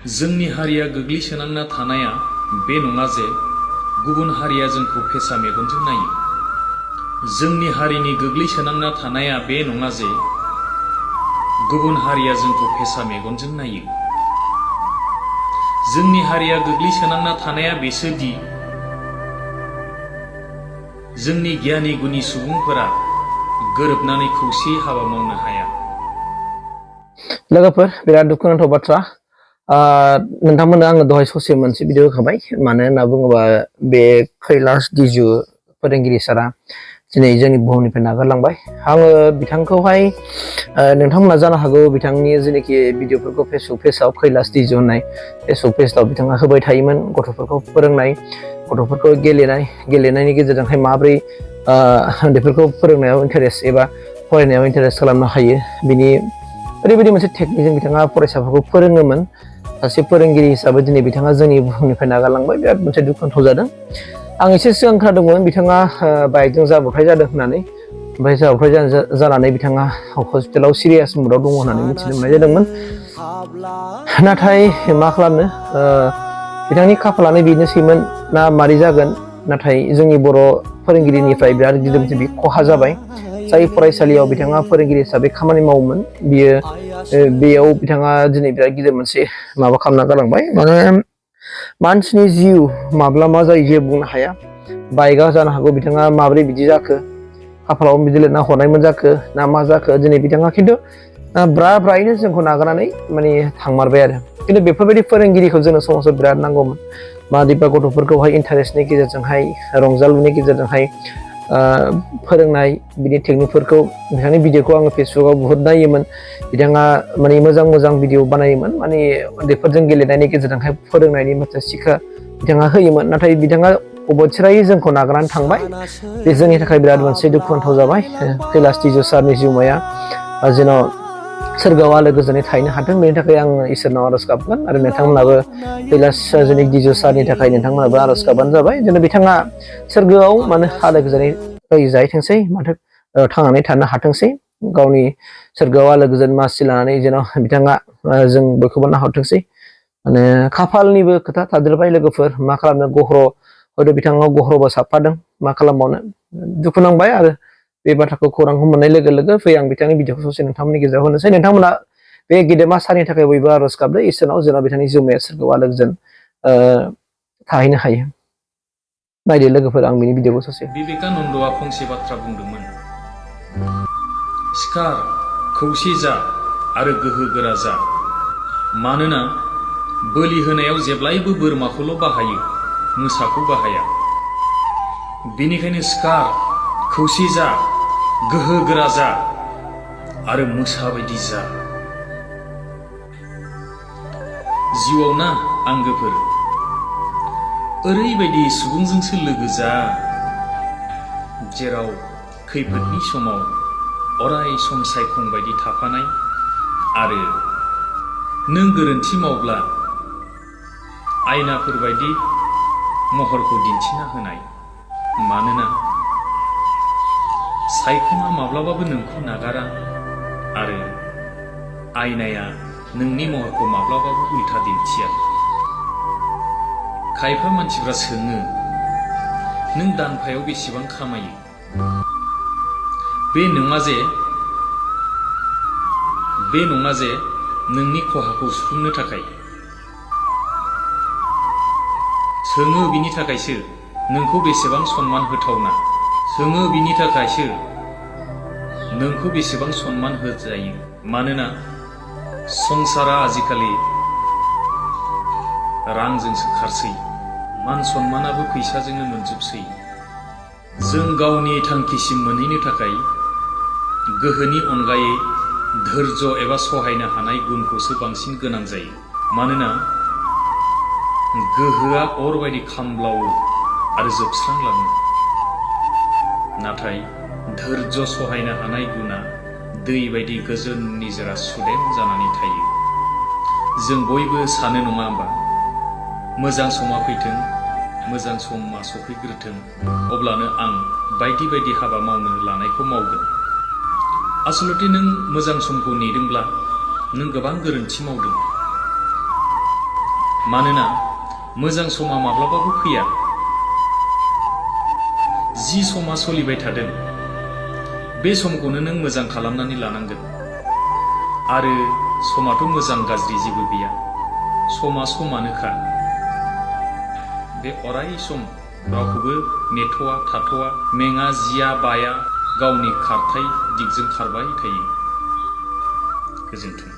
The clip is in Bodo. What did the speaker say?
जोंनि हारिया गोग्लैसोनांना थानाया बे नङा जे गुबुन हारिया जोंखौ फेसा मेगनजों नायो। जोंनि हारिनि गोग्लैसोनांना थानाया बे नङा जे गुबुन हारिया जोंखौ फेसा मेगनजों नायो। जोंनि हारिया गोग्लैसोनांना थानाया बेसोदि जोंनि गियानि गुनि सुबुंफोरा गोरोबनानै खौसेयै हाबा मावनो हाया। लोगोफोर बिराद दुखुनांथाव बाथ्रा। नोंथांमोननो आङो दहाय ससे मोनसे भिडिअ होखाबाय। मानो होनना बुङोबा बे कैलास दिजु फोरोंगिरि सारा दिनै जोंनि बुहुमनिफ्राय नागारलांबाय। आङो बिथांखौहाय नोंथांमोना जानो हागौ बिथांनि जेनाखि भिडिअफोरखौ फेसबुक पेजाव कैलास दिजु होननाय फेसबुक पेजाव बिथाङा होबाय थायोमोन। गथ'फोरखौ फोरोंनाय, गथ'फोरखौ गेलेनायनि गेजेरजोंहाय माब्रै उन्दैफोरखौ फोरोंनायाव इन्टारेस्ट एबा फरायनायाव इन्टारेस्ट खालामनो हायो बिनि ओरैबायदि मोनसे टेकनिकजों बिथाङा फरायसाफोरखौ फोरोङोमोन। सासे फोरोंगिरि हिसाबै दिनै बिथाङा जोंनि बुहुमनिफ्राय नागारलांबाय। बिराद मोनसे दुखुनांथाव जादों। आं एसे सिगां खोनादोंमोन बिथाङा बाइकजों जाब्रबथाय जादों होननानै, ओमफ्राय जाब्रबथाय जानानै बिथाङा हस्पिटालाव सिरियास मुडआव दङ होननानै मिथिनो मोननाय जादोंमोन। नाथाय मा खालामनो, बिथांनि खाफालानो बेनोसैमोन ना मारै जागोन। नाथाय जोंनि बर' फोरोंगिरिनिफ्राय बिराद गिदिर मोनसे बे खहा जाबाय। जाय फरायसालियाव बिथाङा फोरोंगिरि हिसाबै खामानि मावोमोन बेयाव बिथाङा दिनै बिराद गिदिर मोनसे माबा खालामना गालांबाय। माने मानसिनि जिउ माब्ला मा जायो जेबो बुंनो हाया। बाइकआ जानो हागौ बिथाङा माब्रै बिदि जाखो, खाफालाव बिदि लिरना हरनायमोन जाखो ना मा जाखो। दिनै बिथाङा खिन्थु ब्रायैनो जोंखौ नागारनानै माने थांमारबाय आरो। खिन्थु बेफोरबायदि फोरोंगिरिखौ जोंनो समाजाव बिराद नांगौमोन। मादिबा गथ'फोरखौहाय इन्टारेस्टनि गेजेरजोंहाय, रंजालुनि गेजेरजोंहाय फोरोंनाय बिनि टेकनिकफोरखौ, बिथांनि भिडिअखौ आङो फेसबुकाव बुहुत नायोमोन। बिथाङा माने मोजां भिडिअ बानायोमोन। माने उन्दैफोरजों गेलेनायनि गेजेरजोंहाय फोरोंनायनि मोनसे शिक्षा बिथाङा होयोमोन। नाथाय बिथाङा अबथिरायै जोंखौ नागारनानै थांबाय। बे जोंनि थाखाय बिराद मोनसे दुखुनांथाव जाबाय। कैलास दिजु सारनि जिउमाया जेन' सोरगोआव आलो गोजोनै थाहैनो हाथों, बेनि थाखाय आं इसोरनाव आर'ज गाबगोन। आरो नोंथांमोनाबो कैलास दिजु सारनि थाखाय नोंथांमोनाबो आर'ज गाबबानो जाबाय। जेन' बिथाङा सोरगोआव मानो आलो गोजोनै जाहैथोंसै, माथो थांनानै थानो हाथोंसै। गावनि सोरगोआव आलो गोजोन मासि लानानै जेन' बिथाङा जों बयखौबो नाहरथोंसै। माने खाफालनिबो खोथा थादेरबाय लोगोफोर। मा खालामनो, हयथ' बिथाङा गह्र'बो साबफादों। मा खालामबावनो, दुखु नांबाय। आरो बे बाथ्राखौ खौरांखौ मोननाय लोगो लोगो फै आं बिथांनि भिडिअखौ ससे नोंथांमोननि गेजेराव होनोसै। नोंथांमोना बे गेदेमा सारनि थाखाय बयबो आर'ज गाबदो इसोरनाव, जेन' बिथांनि जिउमाया सोरगोआव आलो गोजोन थाहैनो हायो। नायदो लोगोफोर आं बिनि भिडिअखौ ससे। बिवेकानन्दआ फंसे बाथ्रा बुंदोंमोन, सिखार, खौसे जा आरो गोहो गोरा जा। मानोना बोलि होनायाव जेब्लायबो बोरमाखौल' बाहायो, मोसाखौ बाहाया। बेनिखायनो सिखार, खौसे जा, गोहो गोरा जा आरो मोसा बायदि जा। जिउआव ना आंगोफोर, ओरैबायदि सुबुंजोंसो लोगो जा जेराव खैफोदनि समाव अराय सम सायखं बायदि थाफानाय, आरो नों गोरोन्थि मावब्ला आयनाफोर बायदि महरखौ दिन्थिना होनाय। मानोना सायखङा माब्लाबाबो नोंखौ नागारा, आरो आयनाया नोंनि महरखौ माब्लाबाबो उल्था दिन्थिया। खायफा मानसिफ्रा सोङो, नों दानफायाव बेसेबां खामायो? बे नङा जे नोंनि खहाखौ सुफुंनो थाखाय। सोङो बिनि थाखायसो नोंखौ बेसेबां सन्मान होथावना। सोङो बिनि थाखायसो नोंखौ बेसेबां सन्मान होजायो। मानोना संसारा आजिखालि रांजोंसो खारसै, मान सन्मानाबो फैसाजोंनो मोनजोबसै। जों गावनि थांखिसिम मोनहैनो थाखाय गोहोनि अनगायै धैर्य एबा सहायनो हानाय गुनखौसो बांसिन गोनां जायो। मानोना गोहोआ अर बायदि खामब्लावो आरो जोबस्रांलाङो, नाथाय धैर्य सहायनो हानाय गुना दै बायदि गोजोन निजोरा सुदेम जानानै थायो। जों बयबो सानो नङा होमबा, मोजां समा फैथों, मोजां समा सफैग्रोथों, अब्लानो आं बायदि बायदि हाबा मावनो लानायखौ मावगोन। आसलथे नों मोजां समखौ नेदोंब्ला नों गोबां गोरोन्थि मावदों। मानोना मोजां समा माब्लाबाबो फैया। जि समा सोलिबाय थादों बे समखौनो नों मोजां खालामनानै लानांगोन। आरो समाथ' मोजां गाज्रि जेबो गैया, समा समानोखा। बे अराय सम रावखौबो नेथ'वा थाथ'वा, मेङा जिया बाया, गावनि खारथाय दिगजों खारबाय थायो। गोजोन्थों।